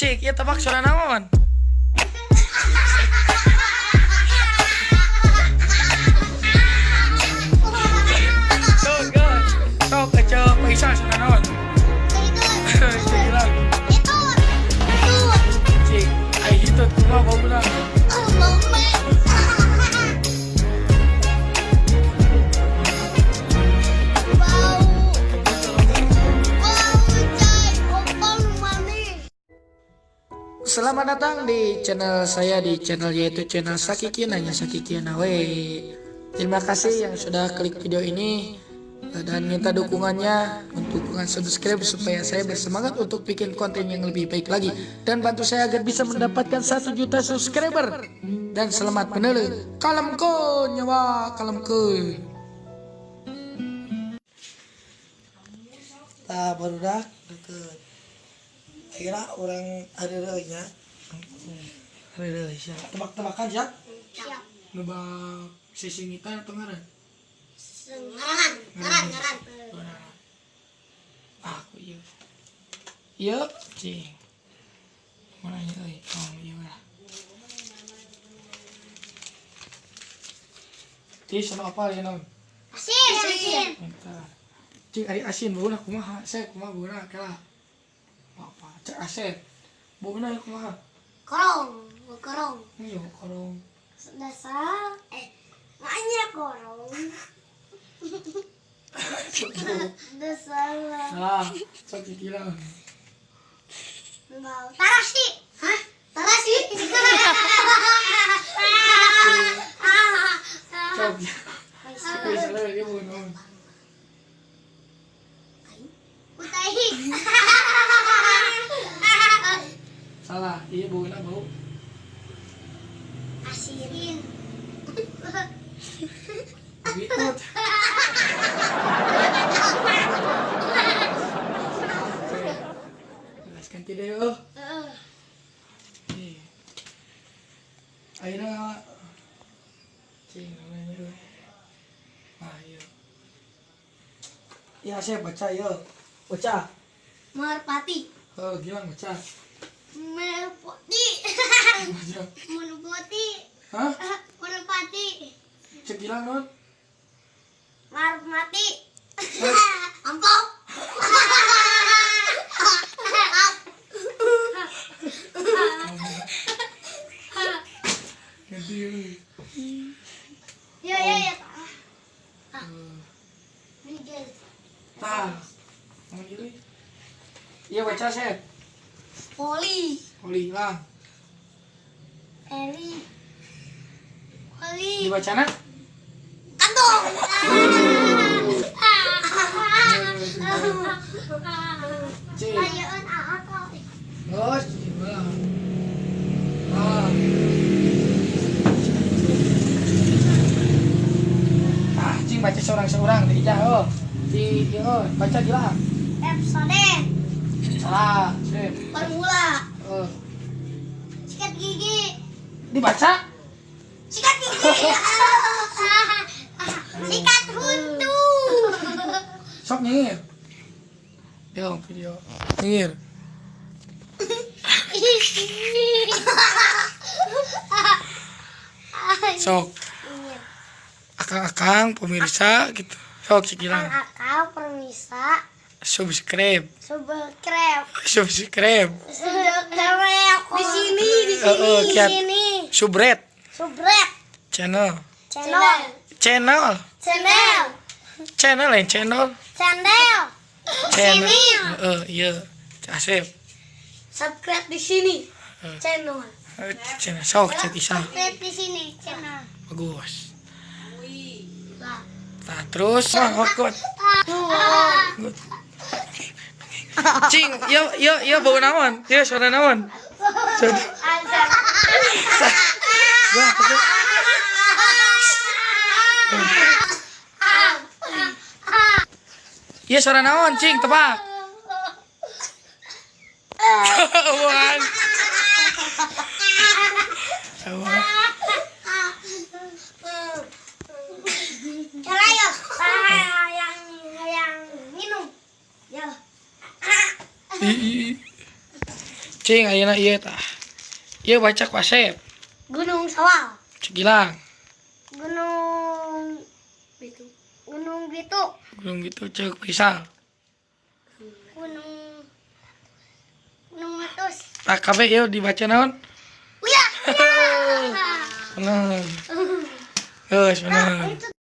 Cik, ieu tebak suara naon? Tuh, guys. Sok ece Paisa suara naon? Cik hilang. Cik, ai hitut kumaha bauna? Selamat datang di channel saya, di channel yaitu channel Sakikin, hanya Sakikin we. Terima kasih yang sudah klik video ini dan minta dukungannya untuk dukungan subscribe supaya saya bersemangat untuk bikin konten yang lebih baik lagi dan bantu saya agar bisa mendapatkan 1 juta subscriber. Dan selamat menelung. Kalem ke nyawa, kalem ke. Tah barudak deket. Akhirnya orang hari nya. Hari sia. Tebak-tebakan ya? Siap. Nebak sisingitan atau ngaran? Ngaran, ngaran, ngaran. Ah, aku iya. Iya, cing. Mana ya euy? Oh, iya lah. Cing, sama apa ya naon? Asin, asin. Bentar. Cing, ari asin bauna kumaha? Saya kumaha bauna kela. Apa? Cek asin. Bauna ya kumaha? Korong, korong. Iya, korong. Dasar, maknya korong. Dasar. Salah, sok dibilang. Mau tarasi. Hah? Tarasi. Sok. Sok salah dia bukan naon. Utai. Salah, iya bauna bau. Asin. Begitu. Jelaskan tidak yuk. Iya. Akhirnya, cing namanya euy. Ah, iya. Ya, saya baca yuk. Baca. Merpati. Oh, gimana baca? Merpati. Baca. Merpati. Hah? Merpati. Cek bilang non. Merpati. Amplop. Ganti euy. Ya ya ya. Miguel. Tah. Ngomong gitu. Iya baca set. Poli. Oli lah. Eli. Poli. Dibacana? Kantong. Cik. Ayoan apa? Oh, gimana? Ah. Ah, cing baca seorang-seorang di ijah oh. Di oh, baca gila. Episode. Salah, sip. Formula. Oh. Sikat gigi. Dibaca? Sikat gigi. Sikat huntu. Sok nyengir. Yo, video. Nyengir. Sok. Akang-akang pemirsa gitu. Sok sekilang. Akang pemirsa. Subscribe. Subscribe. Subscribe. Subscribe. Di sini, di sini, di sini. Subret. Subret. Channel. Channel. Channel. Channel. Channel lain channel. Channel. Channel. Heeh, iya. Asep. Subscribe di sini. Channel. Channel sok cek isa. Subscribe di sini channel. Bagus. Nah, terus oh, good. Good. Cing, yo yo yo bau naon? Yo suara naon? Iya suara naon, cing, tebak. Bukan. Yang minum. Ya. Cing ayeuna ieu tah. Ieu baca ku Asep. Gunung Sawal. Cek Gilang. Gunung Bitu. Gunung Bitu. Gunung gitu cek Faisal. Gunung Gunung Meletus. Tah kabeh ieu dibaca naon? Uya. Bener. Geus bener. Itu.